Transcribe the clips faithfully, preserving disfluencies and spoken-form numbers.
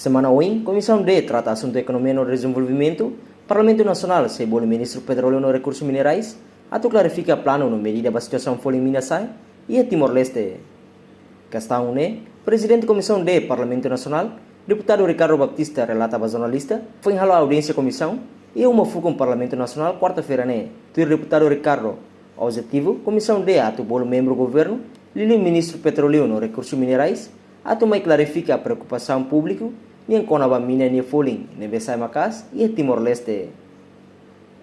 Semana oin, Komisaun D trata asuntu ekonomia no dezenvolvimentu, Parlamentu Nasionál sei bolu Ministru Petróleu no Rekursu Minerais atu klarifika planu no medida ba situasaun folin mina sa'e iha Timor-Leste. Kestaun ne'e, Prezidente Komisaun D Parlamentu Nasionál, Deputadu Ricardo Baptista, relata ba jornalista foin halo audiénsia komisaun iha uma fukun Parlamentu Nasionál kuarta-feira ne'e. Tuir Deputadu Ricardo, objetivu Komisaun D atu bolu membru governu, liuliu Ministru Petróleu no Rekursu Minerais, atu mai klarifika preokupasaun públiku nian kona-ba mina nia folin ne'ebé sa'e maka'as iha Timor-Leste.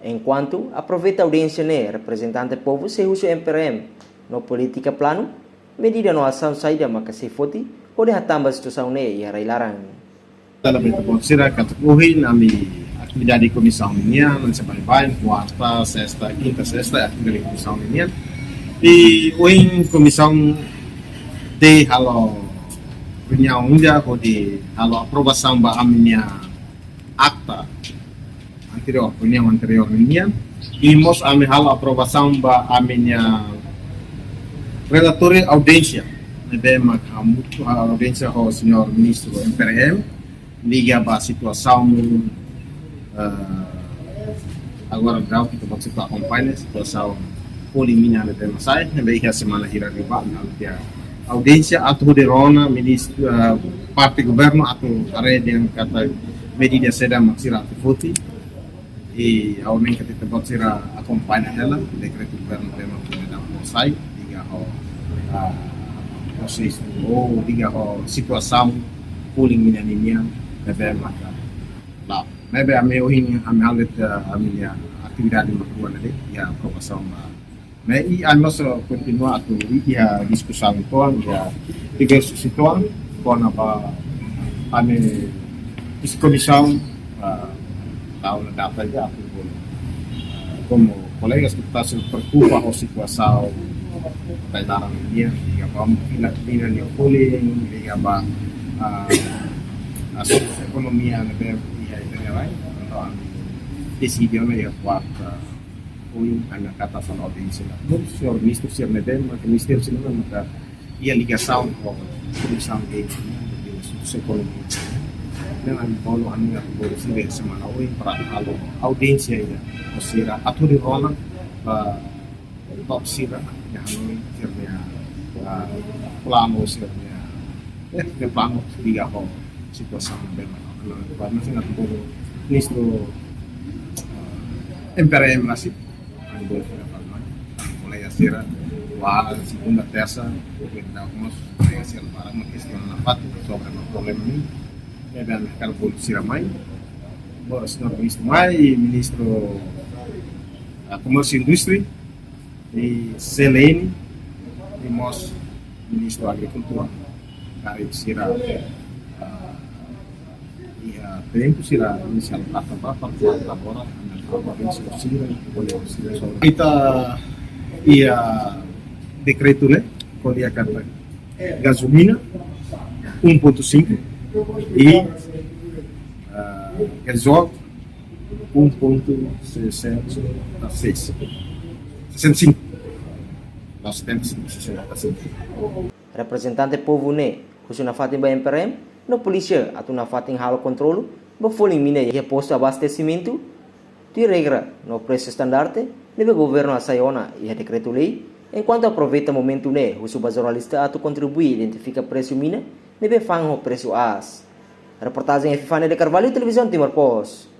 Enkuantu aproveita audiénsia ne'e, reprezentante povu sei husu M P R M no polítika planu, medida no asaun saida maka sei foti hodi hatán ba situasaun ne'e iha rai-laran. Dala beta bot sira katak ohin ami atividade komisaun nian, ami sei baibain, kuarta, sesta, kinta, sesta, atividade komisaun nian. I ohin Komisaun D halo reuniaun ida hodi halo aprovasaun ba ami-nia akta anteriór, reuniaun anteriór nian. I mós ami halo aprovasaun ba ami-nia relatóriu audiénsia ne'ebé mak hamutuk, ah, audiénsia ho señór Ministru M P R M, liga ba situasaun, eh, agora daudaun ita-boot sei akompaña situasaun folin mina ne'ebé mak sa'e, ne'ebé iha semana hira liubá ami halo tiha audiénsia atu hodi rona Ministru, eh, parte governu atu haree dehan katak medida saida mak sira atu foti. I ha'u hanoin katak ita-boot sira akompaña hela dekretu governu ne'ebé mak foin daudaun sai, liga ho, ah, prosesu, ou liga ho situasaun folin mina ninian ne'ebé maka la'o. Ne'ebé ami ohin ami halo de'it, ah, ami-nia atividade mak rua ne'e de'it, iha aprovasaun ba ne'e, i ami mós kontinua atu iha diskusaun uitoan, iha diversu situasaun kona-ba ami husi komisaun, ah, tau ona data ida atu bolu. Ah, komu kolega deputadu sei preokupa ho situasaun rai-laran nian, liga ba mina, mina nia folin, liga ba, ah, asuntu ekonomia ne'ebé iha ita-nia rai, entaun ami deside ona iha kuarta ohin ami atu halo audiénsia. Bom, señór Ministru sira ne'ebé maka, Ministru sira ne'ebé maka iha ligasaun ho Komisaun D, asuntu ekonomia. Ne'e ami bolu, ami atu bolu sira semana oin para halo audiénsia ida ho sira atu hodi rona, ah, to'ok sira-nia hanoin, sira-nia, ah, planu, sira-nia, eh, sira-nia planu liga ho situasaun ne'ebé mak, entaun ami atu bolu Ministru, ah, M P R M rasik, ami bolu sira para mai. Kolega sira, ba segunda, tersa, kolega mós, kolega sira para mai kestiona nafatin sobre problema ne'e. Ne'ebé ami hakarak bolu sira mai. Bolu señór Ministru mai, Ministru, ah, Komérsiu Indústria, i C L N, i mós Ministru Agrikultura. Karik sira, ah, iha tempu sira inisial kata ba, para agora, ami atu bolu sira, sira, ko'alia sira sobre. Ita iha dekretu ne'e, ko'alia katak gasolina um ponto cinco i, ah, gasóleo um ponto sessenta e seis. Sessenta e cinco. Não, setenta e cinco, sessenta e cinco. Reprezentante povu ne'e husu nafatin ba M P R M no polísia atu nafatin halo kontrolu ba folin mina iha postu abastesimentu, tuir regra no presu estandarte ne'ebé governu hasai ona iha dekretu-lei, enkuantu aproveita momentu ne'e husu ba jornalista atu kontribui identifika presu mina ne'ebé fa'an ho presu aas. Reportajen Epifania de Carvalho, Televizaun Timor Post.